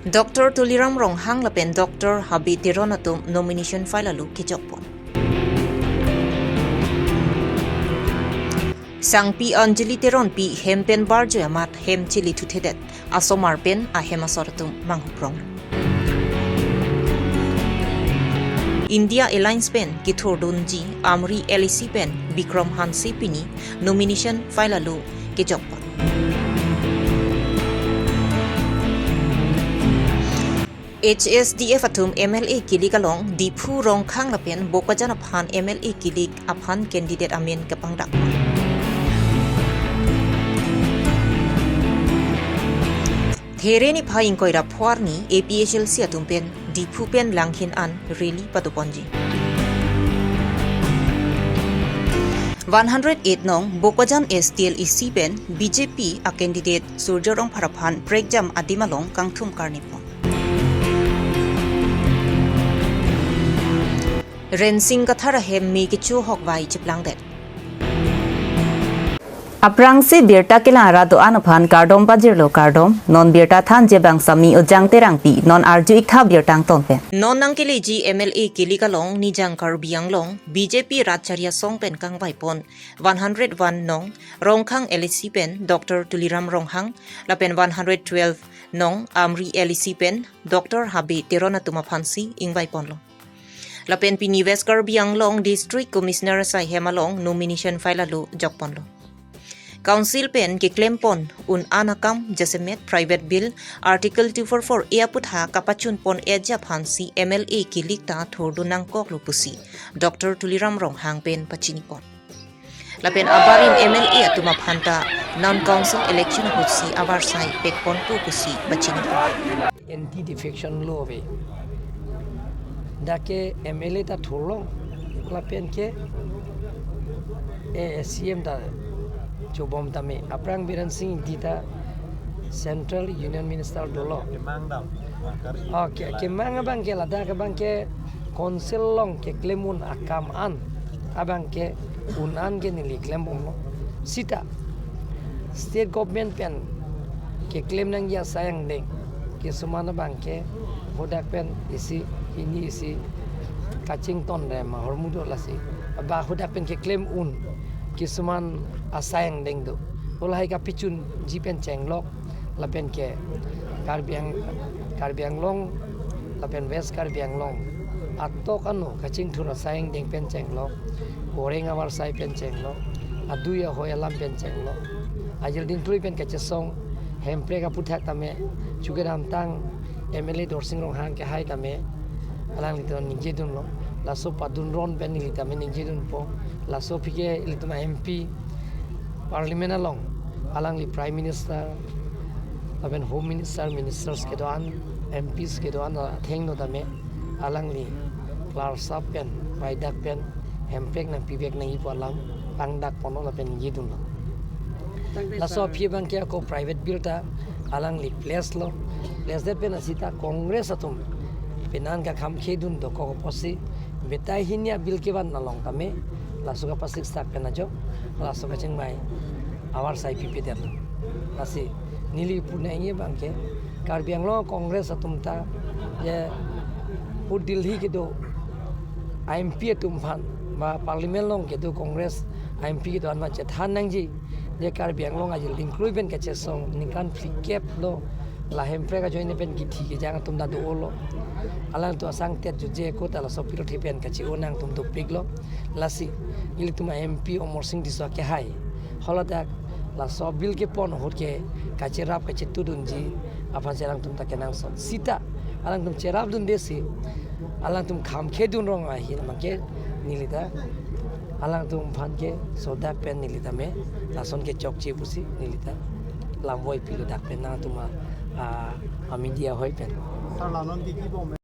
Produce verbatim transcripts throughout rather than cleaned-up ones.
Doctor Tuliram Ronghang lapen Doctor Habe Teron atum nomination file alo kejokpon. Sangpi Anjali Teronpi hem pen barjoi amat hem chili thuthedet, asomar pen ahem asor atum manghuprong. India Alliance pen kethurdunji Amri L A C pen Bikram Hanse pini nomination file alo kejokpon. H S D F atum M L A kilik along Diphu, Rongkhang lapen Bokajan aphan M L A kilik aphan candidate amen kepangdak. There niphai ingkoi ra pho arni A P H L C atum pen Diphu pen Langhin an rally padoponji. One hundred eight nong Bokajan S T L A C pen B J P a candidate Surjya Rongphar aphan prekjam adim along kangthum karnipon. Rensing Kathar ahem me kecho hokvai cheplangdet. Aphrangsi birta kelang ra do-an aphan kardom pajirlo kardom, non birta thanji abang Sami Ujang Terangpi, non arju iktha birta angton pen. Non nangkeleji M L A kilik along Nijang Karbi Anglong B J P Rat Chari Asong pen kangvaipon one hundred one nong Rongkhang L A C pen Doctor Tuliram Ronghang, lapen one hundred twelve nong Amri L A C pen Doctor Habe Teron atum aphansi ingvaiponlo. Lapen pini West Karbi Anglong District Commissioner asai hem along nomination file alo jokponlo. Council pen keklempon un-an akam jasemet private bill Article two four four A aputhak kapachunpon-etji aphansi M L A kilik ta thurdun nangkoklo pusi Doctor Tuliram Ronghang pen pachinipon. Lapen abarim M L A atum aphanta non council election ahutsi avarsai pekponpo pusi pachinipon. Anti defection law ave. Dak ke M L A ta thurlong lapen ke, eh, C M ta chobom tame. Aphrang Biren Singh Engti ta Central Union Minister dolo. Kemang dam. Oke, kemang abang ke ladak abang ke council along keklem un akam an abang ke un-an ke neli klem bomlo. Sita state government pen keklem nangji asai angdeng kisuman abang ke hadak pen isi hini isi kachington rem ahormu do lasi. Ba hadak pen keklem un kisuman asai angdeng do. Lahai kapachunji pen chenglok lapen ke Karbi Ang-, Karbi Anglong lapen West Karbi Anglong atok ano kachingthur asai angdeng pen chenglok, oreng avarsai pen chenglok, adui ahoi alam pen chenglok, ajir dingklui pen kachesong hemprek aputhak tame chukidamtang M L A Dorsing Ronghang kehai tame alangli ta ningjedunlo. Laso padunron pen neli tame ningjedunpo. Laso aphi ke ilitum M P Parliament along alangli Prime Minister lapen Home Minister, Ministers kedo-an, M Ps kedo-an athengno tame alangli klarsap pen, paidak pen hemprek nangpivek nangji pu alam pangdakponlo lapen ningjedunlo. Laso aphi abang ke ako private bill ta alangli place lo, place det pen asita Congress atum penan kakhamkhedun dokok apotsi betai hini a-bill kevan along tame laso kapasik stak pen ajo laso kachingvai avarsai pipedetlo. Lasi neli pu nangji abang ke Karbi Anglong Congress atum ta je pu Delhi kedo M P atum aphan ba Parliament along kedo Congress M P kedo-an aphan chethan nangji je Karbi Anglong ajir dingklui pen kachesong ningkan phlikep lo, la hemprek ajoine pen kithi kejang atum ta do-olo. Alangtum asangtet jutje ako ta laso apirthe pen kachi-o nangtum dopiklo. Lasi ilitum M P Amarsing Tisso kehai haladak laso bill kepon ahut ke kacherap kachetudunji aphansi alangtum ta kenangsot. Sita alangtum cherapdundesi alangtum khamkhedun rong ahin abang ke neli ta alangtum aphan ke sodak pen neli tame lason kechokche pusi neli ta lamvoi pilo dak pen nangtum a, a, a media hoi pen. Sir, la non kiki bom.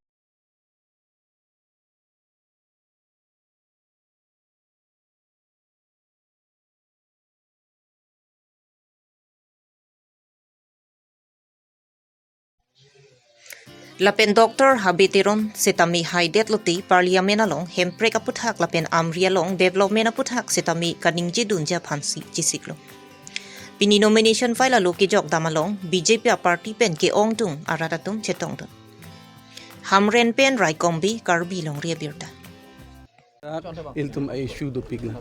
Lapen Doctor Habe Teron setame haidet lote Parliament along hemprek aputhak lapen Amri along development aputhak setame kaningjedunji aphansi chesiklo. Pini nomination file alo kejok dam along B J P aparty pen ke-ongdung arat atum chetongdun. Hamren pen Raikombi, Karbi Longri Abirta. Ilitum a-issue dopik na.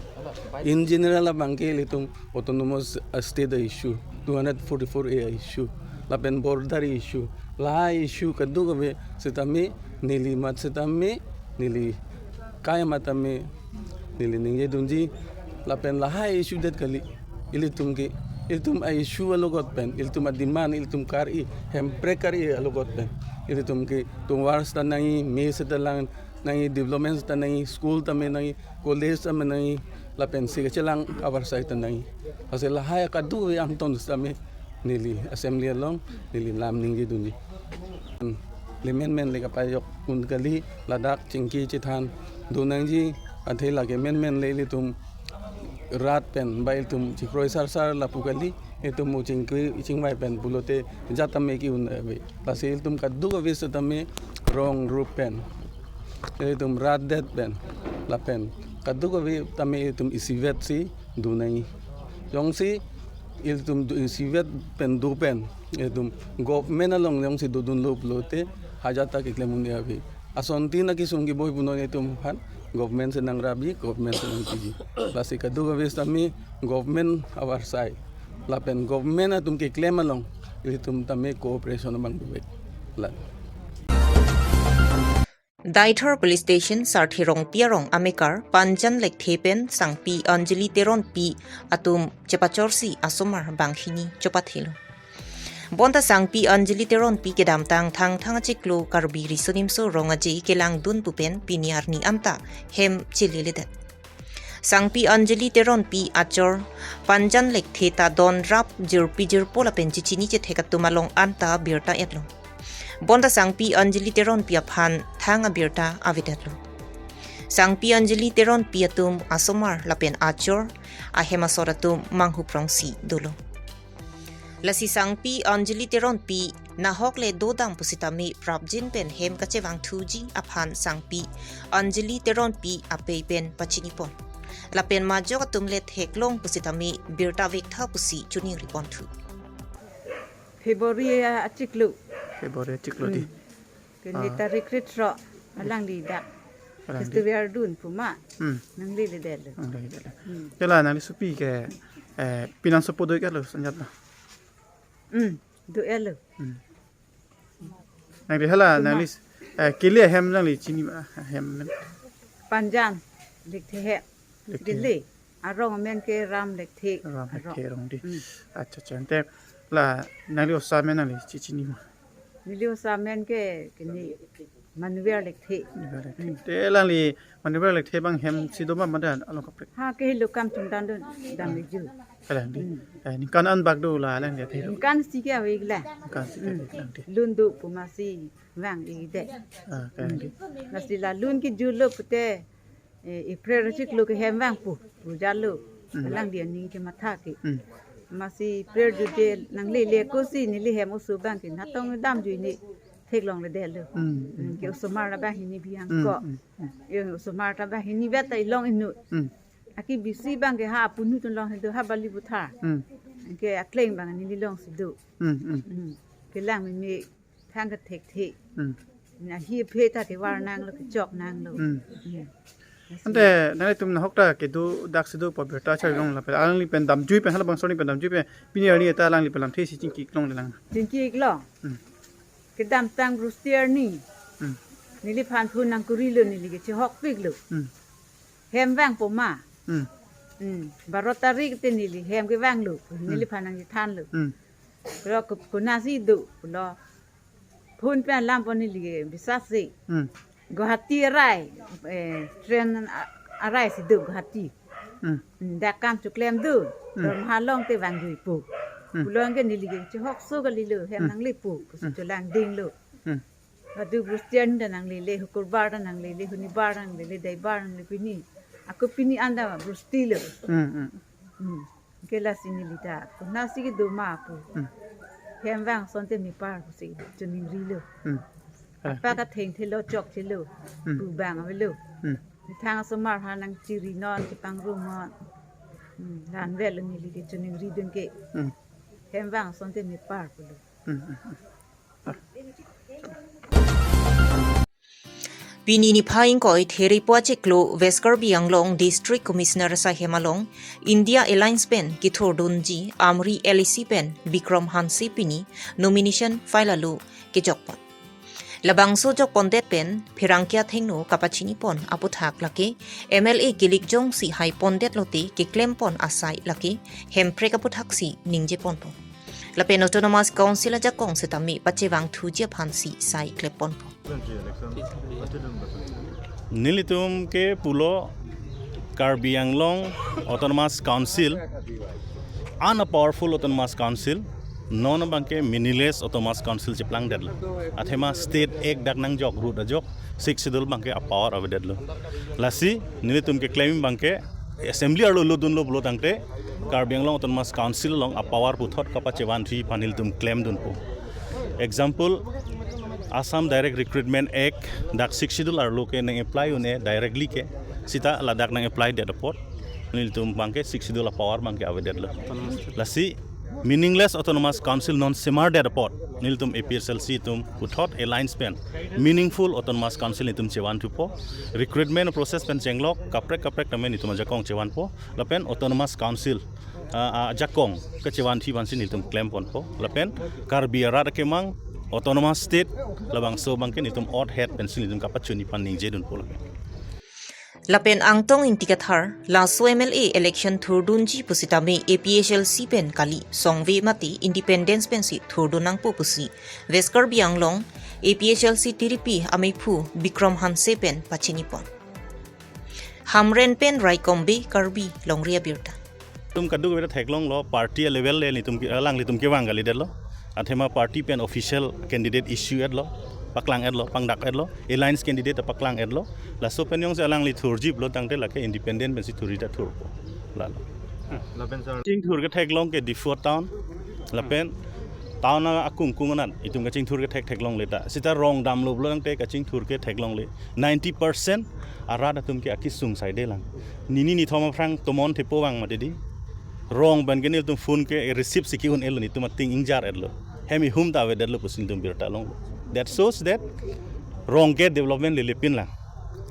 In general abangke ilitum autonomous, uh, state a-issue, two hundred forty-four A a-issue, lapen border issue, la issue kadokave setame neli mat setame, neli kai mat tame, neli ningje dunji, lapen lahai issue det kali. Ilitum ke, ilitum a-issue alogot pen, ilitum a-demand, ilitum kar-i, Hemprek kar-i alogot pen, ilitum ke tovar seta nangji, mess seta lang nangji, development seta nangji, school tame nangji, college tame nangji, lapen si kachelang avarsai ta nangji. Lasi lahai kadokave angton setame neli assembly along neli lam ningje dunji. Hmm. Le menmen le kapajok un kali, ladak chingki chethan do nangji, athe lake menmen le ilitum rat pen ba ilitum chikroi sarsar lapu kali, ilitum mo chingki chingvai pen pulote jat tame ke-un ave. Lasi ilitum kadokave setame rong rup pen, ilitum rat det pen, lapen kadokave tame ilitum isivet si do nangji. Jongsi ilitum do isivet pen do pen, ilitum government along jongsi dodunlo pulote hajat ta keklem un-e ave. Asontin akesung keboi punon ilitum aphan, government si nangrapji, government si nangpiji. Lasi kadokave setame government avarsai, lapen government atum keklem along ilitum tame cooperation abang bibek. La. Deithor Police Station Sarthe Rongpi arong amekar Panjan Lekthe pen Sangpi Anjali Teronpi atum chepachorsi asomar banghini chopathelo. Bonta Sangpi Anjali Teronpi kedamtang Thangthang achiklo Karbi Riso Nimso Rong Aje kelangdun pu pen pini arni anta hem cheleledet. Sangpi Anjali Teronpi achor Panjan Lekthe ta donrap jirpi jirpo lapen chechini chethek atum along anta birta etlo. Bonta Sangpi Anjali Teronpi aphan thang abirta avedetlo. Sangpi Anjali Teronpi atum asomar lapen achor ahem asor atum manghuprongsi dolo. Lasi Sangpi Anjali Teronpi nahok le dodam pusitame prapjin pen hem kachevangthuji aphan Sangpi Anjali Teronpi apei pen pachinipon. Lapen majok atum le theklong pusitame birta vektha pusi choningriponthu. February achiklo. February achiklo di. Hmm. Kene Ah. tarik krethrok alangli dak Alangli. festival dun puma. Hmm. Nangleledetlo. Nangleledetlo. Hmm. Jala nangli sopi ke, eh, pinang sopo do-iklo sanjat na. Hmm. Do-iklo. Hmm. Nangli hala Puma. nangli, eh, kele ahem nangli chini ma ahem. Panjan Lekthe he. Lekthe. Kele. Arong amen ke Ram Lekthe. Ram Lekthe arong di. Hmm. Acha, acha. Ante la nangli osa amen nangli chechini ma. Neli osa amen ke kene Manuel Lekthe. Manuel Lekthe. Hmm. Te alangli Manuel Lekthe abang hem si do ma mada along kaprek. Ha ke helo kam chungdan dun dam leju. Alangli. Hmm. Eh, ningkan an bak do la alangli athe do. Ningkan isi ke ave-iklo. Ningkan isi ke Hmm. ave-iklo di. Lun do puma si vang-ikdet. Ah, alangli. Lasi la lun kejutlo pute eh, April achiklo ke hem vangpo, pu jalo. Hmm. Alangli aning kematha ke. Hmm. Masi April jut je nanglele ako si neli hem oso abang ke natong damjui ne theklongledetlo. Hmm. Hmm, ke osomar ta banghini bi Hmm, angko. hmm, hmm. Yung osomar ta banghini beta ilong inut. Hmm. Aki bisi abang ke ha apunu tun long hidu ha Balipathar. Hmm. Ke akleng abang neli longsi do. Hmm, hmm. Hmm. Kelang meme thang kethekthe. Hmm. Na hi phe ta kevar nanglo, kechok nanglo. Hmm. Hmm. Ante nanglitum nahok ta kedo daksi do pu birta chari long lapen alangli pen damjui pen halabangso arni pen damjui pen pini arni ta alangli pen lamthe si chingki-iklongle lang. Chingki-iklo. Hmm. Kedamtang Brusti arni. Hmm. Neliphan phone nangkurilo, neli ke chehokpiklo. Hmm. Hem vangpo ma. Hmm. Hmm. Baro tarik te neli hem kevanglo. Hmm. Neliphan nangchethanlo. Hmm. Lo ko-, konatsi do lo. Phone pen alam pon neli ke bisas si. Hmm. Guwahati arai, eh, train a-, arai si do Guwahati. Hmm. Hmm, dak kam choklem do. Hmm. Dormaha long te vangjui po. Hmm. Pulo anke neli ke chehokso kalilo, hem Hmm. nanglepo, pusi Hmm. cholangdinglo. Hmm. Hadu Brusti arni ta nanglele, Hukurbar ta nanglele, Honibar nanglele, Deibar nangle pini. Ako pini anta Brusti lo. Hmm, hmm. Hmm. Ke lasi neli ta, konatsi kedo ma pu. Hmm. Hem vang asonte mepar pusi choningrilo. Hmm. Apa kathengthelo chokthelo. Hmm. Pu abang avelo. Hmm. Methang asomar aphan nangchiri non, chepangrum non. Hmm, dan vel neli di chuning ridun ke. Hmm. Hem vang sonte mi par pulo. Hmm, hmm, hmm. Pini niphai ingkoi Therepo achiklo West Karbi Anglong District Commissioner asai hem along India Alliance pen kethurdunji Amri L A C pen Bikram Hanse pini nomination file alo kejokpon. Labangso jokpondet pen pherangke athengno kapachinipon aputhak lake M L A kilik jongsi haipondet lote keklempon asai lake Hemprek aputhaksi ningjeponpo. Lapen Autonomous Council ajakong setame pachevangthuji aphansi sai klepponpo. Nelitum ke pulo Karbi Anglong Autonomous Council, an a powerful Autonomous Council, non abang ke meaningless Autonomous Council cheplangdetlo. Athema State Act dak nangjok root ajok, Sixth Schedule abang ke a power avedetlo. Lasi nelitum keklem abang ke Assembly arlo lodunlo pulo tangte Karbi Anglong Autonomous Council along a power puthot kapachevanthuji aphan nelitum klemdunpo. Example, Assam Direct Recruitment Act dak Sixth Schedule arlo ke nang apply un-e directly ke, seta ladak nang applydet apot nelitum abang ke Sixth Schedule a power abang ke avedetlo. Lasi meaningless Autonomous Council non semardet apot nelitum A P H L C atum puthot Alliance pen meaningful Autonomous Council nelitum chevanthupo. Recruitment process pen chenglok kaprek kaprek tame nelitum ajakong chevanpo. Lapen Autonomous Council, ah, ah, ajakong kachevanthuji aphansi nelitum klemponpo. Lapen Karbi arat akemang Autonomous State labangso abang ke nelitum oath het pensi nelitum kapachunji aphan ningjedunpo lapen. Lapen Angtong Ingti Kathar, laso M L A election thurdunji pusitame A P H L C pen kali, songve mate independence pensi thurdun nangpo pusi West Karbi Anglong A P H L C tiripi ameiphu Bikram Hanse pen pachinipon. Hamren pen Raikombe, Karbi Longri Abirta. Nelitum kadokave ta theklonglo, party level le nelitum ke, alanglitum kevang kalidetlo. Athema party pen official candidate issue etlo, paklangdetlo, pangdakdetlo, alliance candidate paklangdetlo. Laso pen jongsi alangli thurji pulo tangte lake independent pensi thurji ta thurpo. Lalo. Lapen sir, kachingthur ketheklong ke Diphu town. Lapen town akung kung anat itum kachingthur kethek theklongle ta. Seta rong damlo pulo tangte kachingthur ketheklongle. Ninety percent arat atum ke akesung saidelang. Nini nithom aphrang tomon thepo vang mati di. Rong pen ke nelitum phone ke receive si ke-un-elo, nelitum ating ingjar-etlo. Hem ihum ta avedetlo pusi nelitum birta longlo. That shows that rong ke development lelepinlang.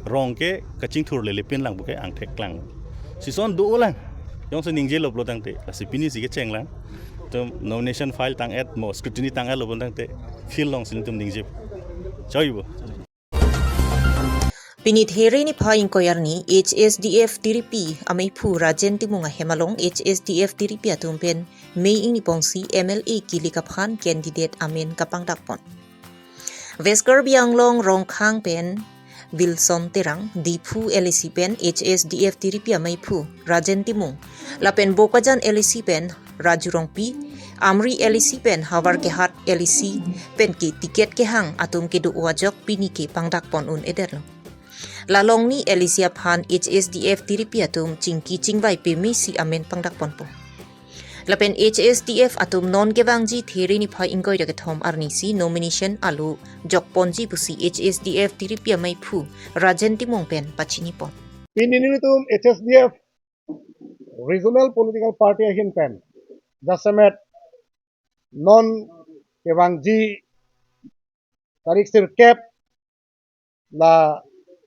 Rong ke kachingthur lelepinlang pu ke angthek klang. Sison dolang. Jongsi ningjelo pulo tangte, lasi pini si kechenglang. Itum nomination file tang-et mo, scrutiny tang-etlo pulo tangte, field alongsi nelitum ningje. Choibo. Pini There niphai ingkoi arni H S D F tiripi ameiphu Rajen Timung ahem along H S D F tiripi atum pen May ingni pongsi M L A kilik aphan candidate amen kapangdakpon. West Karbi Anglong Rongkhang pen Wilson Terang, Diphu L A C pen H S D F tiripi ameiphu Rajen Timung, lapen Bokajan L A C pen Raju Rongpi, Amri L A C pen Havarkehat L A C pen ke ticket kehang atum kedo ajok pini ke pangdakpon un-edetlo. La along ni L A C aphan H S D F tiripi atum chingki chingvai pemesi amen pangdakponpo. Lapen H S D F atum non kevangji There niphai ingkoi ra kethom arni si nomination alo jokponji pusi H S D F tiripi ameiphu Rajen Timung pen pachinipon. Pini nelitum H S D F Regional Political Party ahin pen jasemet non kevangji tarik sirkep la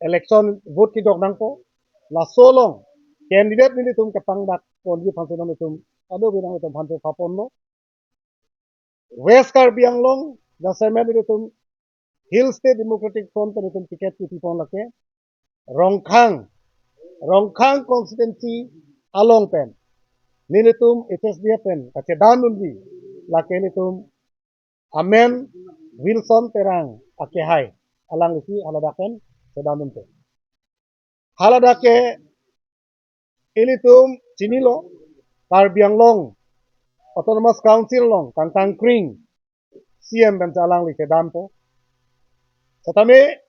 election vote kejok nangpo, laso along candidate nelitum kepangdakponji aphansi nelitum kadokave nangtum aphan paponlo. West Karbi Anglong jasemet nelitum Hill State Democratic Front pen nelitum ticket kepipon lake Rongkhang, Rongkhang constituency along pen nelitum H S D F pen kachedandunji lake nelitum amen Wilson Terang akehai, alanglisi haladak pen chedandunpo. Haladak ke ilitum chinilo, Karbi Anglong Autonomous Council along kangtang kring C M pen alangli chedampo. Setame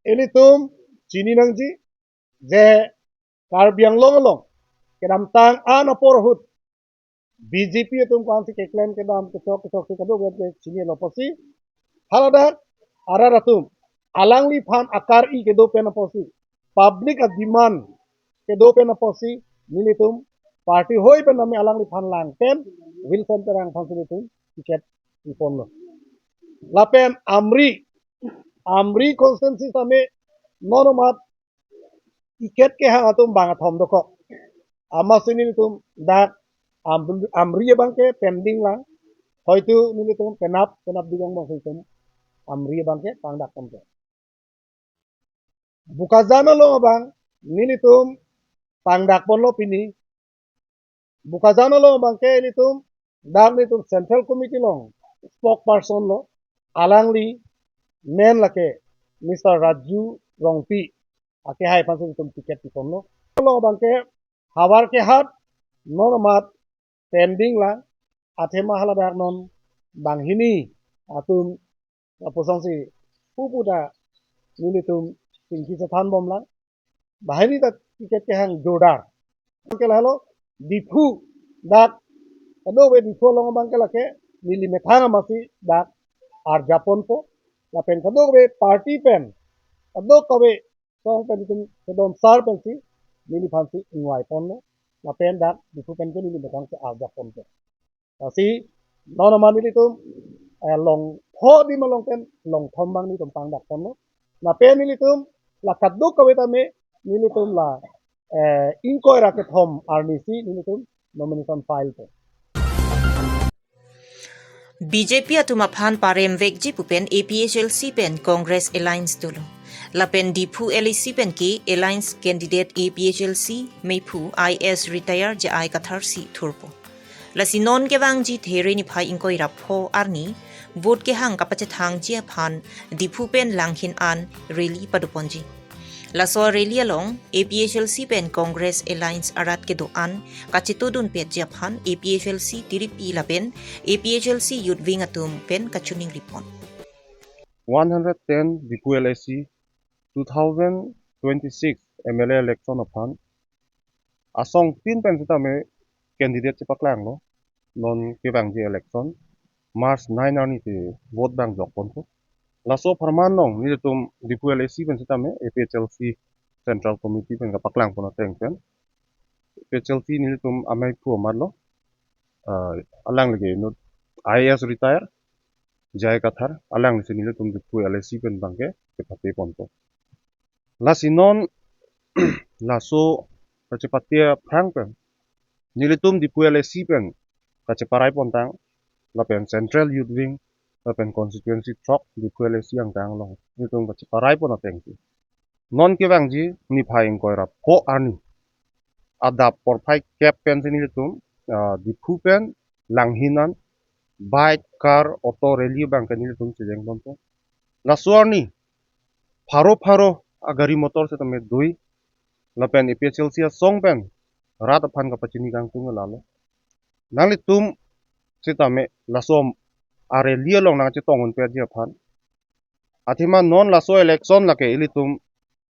ilitum chini nangji je Karbi Anglong along kedamtang an apor ahut B J P atum ko-ansi keklem kedam kechok kechok si kadokave chinilo pusi, haladak arat atum alangliphan akar-i kedo pen apotsi, public a-demand kedo pen apotsi nelitum party hoi pen nami alangliphan lang pen Wilson Terang aphan si nelitum ticket piponlo. Lapen Amri, Amri constituency tame non amat ticket kehang atum bang athom dokok. Amatsi nelitum dak Am-, Amri abangke pending lang. Hoitu nelitum penap, penap digong bang hoitum Amri abangke pangdak ponpo. Bokajan along abang nelitum pangdak ponlo pini. Bokajan along abangke nelitum dak nelitum Central Committee along spokesperson lo, alangli men lake Mister Raju Rongpi, akehai aphan si nelitum ticket piponlo. Along abangke havar kehat non amat pending lang, athema haladak non banghini atum apusong si pupu ta nelitum tingki chethan bom lang. Banghini ta ticket kehang jordar. Ke lahelo Diphu dak, kadokave Diphu along abangke lake neli methang amatsi dak arjap ponpo. Lapen kadokave party pen, kadokave song pen itum kedom sar pensi neliphan si ingvai ponlo. Lapen dak Diphu pen ke neli methang si arjap ponpo. Lasi non amat nelitum, eh, long pho adim along pen long thom bang nelitum pangdak ponlo. Lapen nelitum la kadokave tame nelitum la, eh, ingkoi ra kethom arni si nelitum nomination file pon. B J P atum aphan parem vekji pu pen A P H L C pen Congress alliance dolo. Lapen Diphu L A C pen ke alliance candidate A P H L C mephu I A S retire J I Kathar si thurpo. Lasi non kevangji There niphai ingkoi ra pho arni vote kehang kapachethangji aphan Diphu pen Langhin an rally padoponji. Laso rally along A P H L C pen Congress alliance arat kedo-an kachetodun petji aphan A P H L C tiripi lapen A P H L C youth wing atum pen kachiningri pon. One hundred ten Diphu L A C two thousand twenty-six M L A election aphan asong tin pen sitame candidate chepaklanglo. Non kevangji election March nine arni si vote bang jok ponpo. Laso apharman along nelitum Diphu L A C pen sitame A P H L C Central Committee pen kapaklang pon ateng pen A P H L C nelitum amei phu amat lo, ah, alangli ke inut I A S retire J I Kathar, alangli si nelitum Diphu L A C pen bangke chepate ponpo. Lasi non laso kachepate aphrang pen nelitum Diphu L A C pen kacheparai pontang, lapen Central Youth Wing, lapen constituency throk Diphu L A C angkang along nelitum kacheparai pon ateng si non kevangji niphai ingkoi ra pho arni adap porphai kep pen si nelitum, ah, Diphu pen Langhin an bike, car, auto, rally bangke nelitum chejeng ponpo. Laso arni pharo pharo agari motor sitame dui, lapen A P H L C asong pen rat aphan kapachini kangtung lalo. Nanglitum sitame laso a-rally along nangchetong un petji aphan. Athema non laso election lake ilitum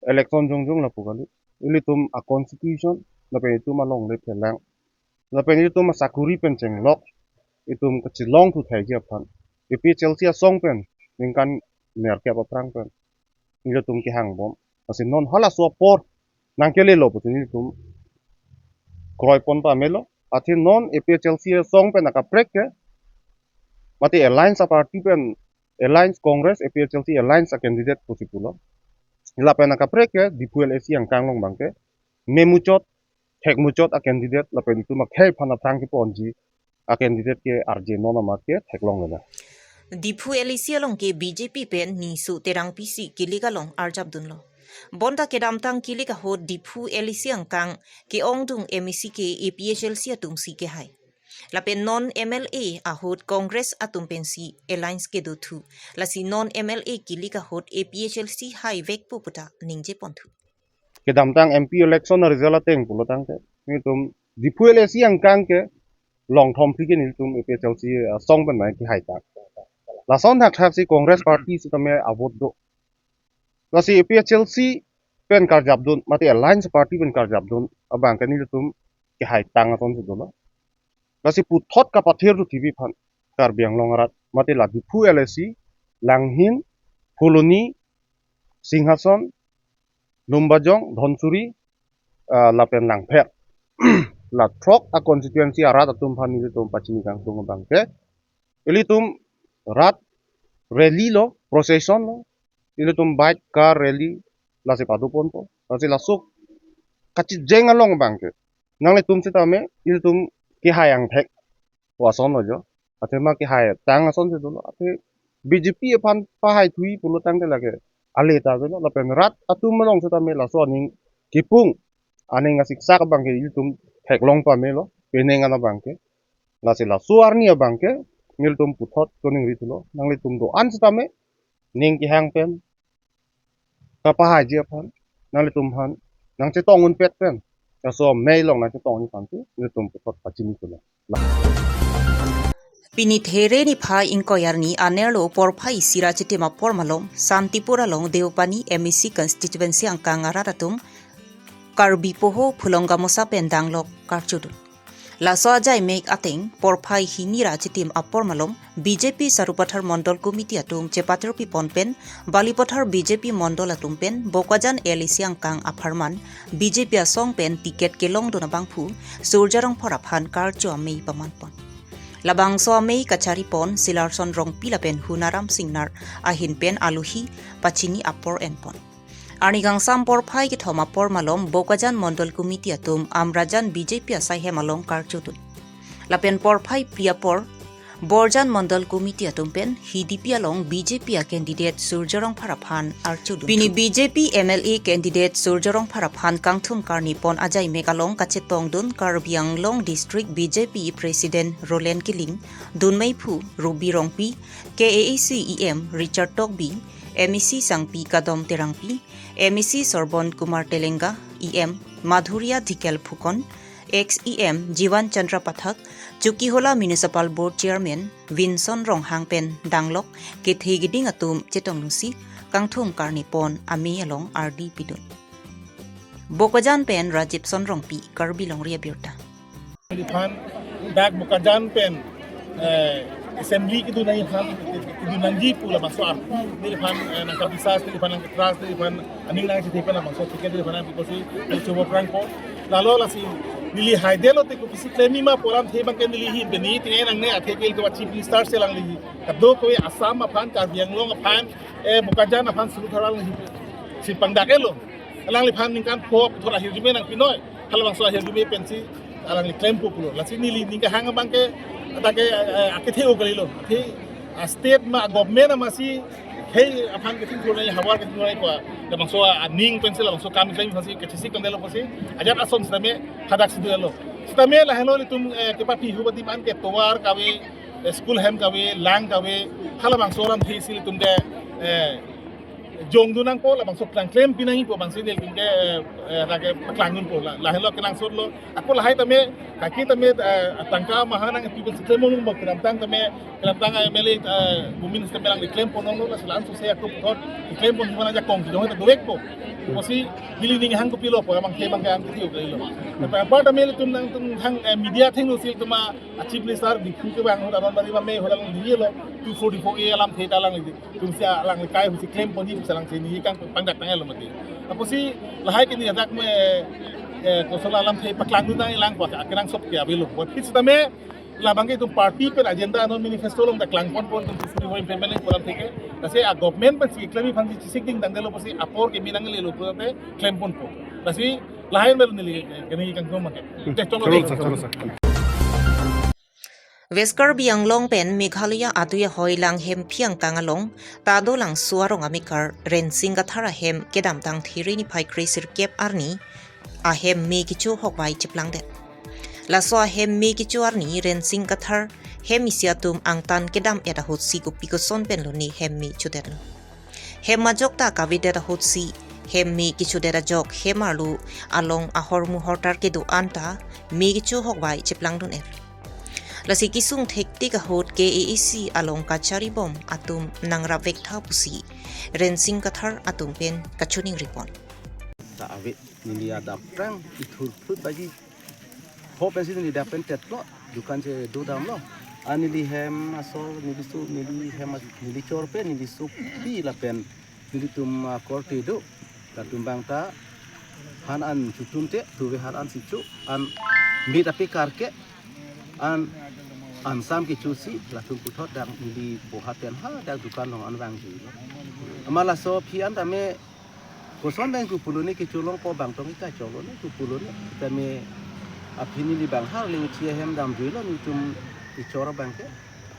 election jongjong lapu kali. Ilitum a-constitution lapen itum alongle phelang, lapen ilitum asakuri pen chenglok, itum kachelong thu thaiji aphan A P H L C asong pen ningkan nerkep aphrang pen ilitum kehang bom. Lasi non halaso apor nangkelelo pusi nelitum kroi pon pamelo. Athe non A P H L C asong pen akaprek ke, mate alliance a-party pen, alliance Congress, A P H L C alliance a-candidate pusi pulo. Lapen akaprek ke Diphu L A C angkang along bangke memuchot, thekmuchot a-candidate lapen itum akhei aphan aphrang keponji a-candidate ke arje non amat ke theklonglelang. Diphu L A C along ke B J P pen Nisu Terangpi si kilik along arjapdunlo. Bonta kedamtang kilik ahut Diphu L A C angkang ke-ongdung M A C ke A P H L C atum si kehai. Lapen non M L A ahut Congress atum pensi alliance kedo thu. Lasi non M L A kilik ahut A P H L C haivekpo puta ningje ponthu. Kedamtang M P election a-result ateng pulo tangte, nelitum Diphu L A C angkang ke long thom phli ke nelitum A P H L C asong pen mai kehai tang. Lason thakthak si Congress party sitame a-vote do. Lasi A P H L C pen karjapdun, mate alliance party pen karjapdun abangke nelitum kehai tang ason si dolo. Lasi puthot kapathir thu T V aphan Karbi Anglong arat, mate la Diphu L A C, Langhin, Phuloni, Singhason, Lumbajong, Dhansiri, ah, lapen Langpher. la throk a constituency arat atum aphan nelitum pachini kangtung abang ke, ilitum rat rally lo, procession lo, ilitum bike, car, rally, lasi padoponpo. Lasi laso kachijeng along abang ke, nanglitum sitame ilitum kehai angthek pu ason lo jo. Athema kehai tang ason si dolo. Athe B J P aphan pahai thui pulo tangte lake ale ta avelo. Lapen rat atum along sitame laso aning kipung, aning asiksak abang ke ilitum theklong pamelo, penang an abang ke. Lasi laso arni abang ke nelitum puthot koningri thulo. Nanglitum do-an sitame ning kehang pen, kapahaiji aphan, nanglitum aphan nangchetong unpet pen, laso amei along nangchetong un-e aphan si nelitum puthot pachini thulo. Pini There niphai ingkoi arni anerlo porphai isi ra chitim apor malom Santipur along Deopani M A C constituency angkang arat atum Karbi Poho Phulong Gamosa pen danglok karchudun. Laso ajaimek ateng porphai hini ra chitim apor malom B J P Sarupathar Mondol Committee atum chepatir pipon pen Balipathar B J P Mondol atum pen Bokajan L A C angkang apharman B J P asong pen ticket kelongdun abangphu Surjya Rongphar aphan karcho amei pamanpon. Labangso amei kacharipon Silarson Rongpi lapen Hunaram Singnar ahin pen alohi pachini apor enpon. Arni kangsam porphai kethom apor malom Bokajan Mondol Committee atum Amrajan B J P asaihem along karchudun. Lapen porphai phli apor Borjan Mondol Committee atum pen Hidipi along B J P a candidate Surjya Rongphar aphan archudun. Pini B J P M L A candidate Surjya Rongphar aphan kangthum karnipon ajaimek along kachetongdun Karbi Anglong District B J P President Roland Killing, dunmeiphu Ruby Rongpi, K A A C E M Richard Tokbi, M A C Sangpi Kadom Terangpi, M A C Sorbon Kumar Telenga, E M Madhuria Dhikel Phukon, ex E M Jivan Chandra Pathak, Chokihola Municipal Board Chairman Vinson Ronghang pen danglok kethe keding atum chetongdunsi kangthum karnipon amei along ardi pidun. Bokajan pen Rajibson Rongpi, Karbi Longri Abirta. Neliphan dak Bokajan pen, eh, assembly kedun nangji aphan, kedun nangji pu labangso ar. Neliphan, eh, nangkabisas, neliphan nangketrust, neliphan aning nangchethe pen labangso ticket neliphan nangpipo si neli chobo prangpo. Lalo lasi neli haidetlo te kopisi klem-i ma pu alamthe abang ke neli hin pen neli tingai nangne, athe ke ilitum a Chief Minister si alangli kadokave Assam aphan, Karbi Anglong aphan, eh, Bokajan aphan, Sarupathar alangli si pangdak-etlo. Alangliphan ningkan pho puthot ahirjume nangpinoi. Halabangso ahirjume pensi alangli klempo pulo. Lasi neli ning kehang abang ke, atake, eh, akethe-o kalilo. Athe, ah, state ma government amatsi khei aphan kethingthur nai, havar kethingthur nai pu labangso aning pensi labangso kam klem aphansi kachesik tangdetlo pusi ajat ason sitame hadak si dolo. Sitame lahenlo ilitum, eh, kepaphi hu badi man ke tovar kave, eh, school hem kave, lang kave, halabangso alamthe si ilitum ke, eh, jongdun nangpo, labangso klang klempi nangjipo abangsi nelitum ke, eh, eh, lake paklangdunpo, la, lahenlo kenangsotlo. Ako lahai tame, kaki tame, eh, tangka maha nangpipo si klem-ong bo kedamtang tame, kedamtang M L A, eh, Bumin sitame alangli klempon longlo, lasi la-an sose ako puthot klemponji aphan ajakong kejong ta dovekpo. Pusi neli ning hang kopilo pu abang ke abang ke angkethe-o kalilo. Tapi apar tame ilitum nangtum hang, eh, media athengno si ilitum a, a Chief Minister Diphu kevang ahut Aronbari Mame ahut alangli nilo, two forty-four A alamthe ta alangli tumsi alangli kai pusi klemponji pusi alangli neli kangpangdak tanglo mati. Apotsi lahai ke neli ajak me, eh, koson alamthe paklangdun nanglang pu akenangsot ke avelo. Aphi sitame labang ke itum party pen agenda non manifesto along ta klangponpon itum two forty-four implement nangji pu alamthe ke. Lasi a government pensi klem-i aphansi chesik ding tangdetlo pusi apor ke mi nanglelo pulote klemponpo. Lasi lahai melo neli, eh, kani kangkong make. Teh, cholo, cholo, sir, cholo, sir. West Karbi Anglong pen Meghalaya adui ahoi Langhem Phiang kang along ta dolangso arong amekar Rensing Kathar ahem kedamtang There niphai kre-sirkep arni ahem me kecho hokvai cheplangdet. Laso ahem me kecho arni Rensing Kathar hem isi atum angtan kedam-et ahutsi kopi koson pen lone hem me chodetlo. Hem ajok ta kavedet ahutsi hem me kechodet ajok hem arlo along ahormu hortar kedo-an ta me kecho hokvai cheplangdun-et. Lasi kesung thektik ahut K A A C along kacharibom atum nangrapvek tha pusi Rensing Kathar atum pen kachoningripon. Ta ave neli adap prang ithur phut bagi. Ho pensi neli dap pen tetlo, dukan si dodamlo. An neli hem asor, neli su, neli hem as-, neli chor pen, neli su pi lapen nelitum, ah, korte do. Latum abang ta han an chutum te, tuve han an si chu, an Mit ape karke an ansam kechosi latum puthot dak neli boha pen hadak dukan along an vangjuilo. Amat laso aphi an tame koson abang ke pulo ne, kecho longpo abang tong ika cholo ne ke pulo ne. Tame aphi neli abang har lengthi ahem damjuilo, netum kechor abang ke.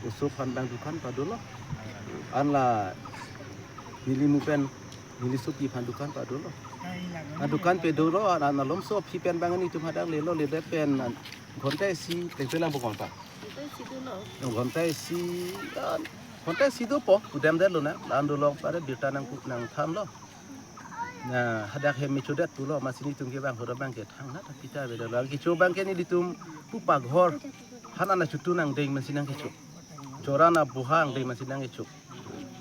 Oso aphan abang dukan padolo. An la neli mu pen neli sopi aphan dukan padolo. A dukan padolo, an, an malomso aphi pen abang netum hadak lelo, ledet pen an ghonta isi, pengpeng lang bokon pa. Ghonta isi, an, ghonta isi dopo, pudamdetlo na, la-an dolo pare birta nang, nangthanlo. Na hadak hem me chodet pulo, amatsi netum ke abang hoda abang ke thangnat apita avedetlo. Kecho abang ke nelitum pu paghor han an achutu angdeng pensi nangkecho. Chor an aboha angdeng pensi nangkecho.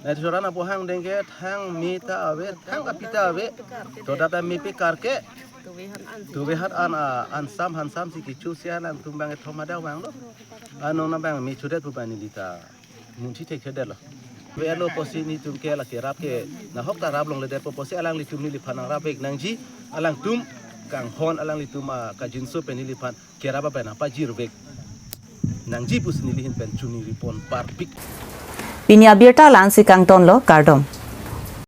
Na chor an aboha angdeng ke thang me ta ave, thang apita ave. To dak ta me ape karke, tuve hat an, a, ansam hansam si kechosi alangtum abang kethom hadak vanglo. Ano na abang me chodet pu abang neli ta munthi thekthedetlo. Avelo pusi netum ke la kerap ke nahok ta rap longledetpo pusi alanglitum neliphan nangrapvek nangji, alangtum kanghon alanglitum akajinso pen neliphan kerap abang nangpajirvek nangji pusi neli ahin pen choningri pon parpik. Pini abirta la-ansi kangtonlo, kardom.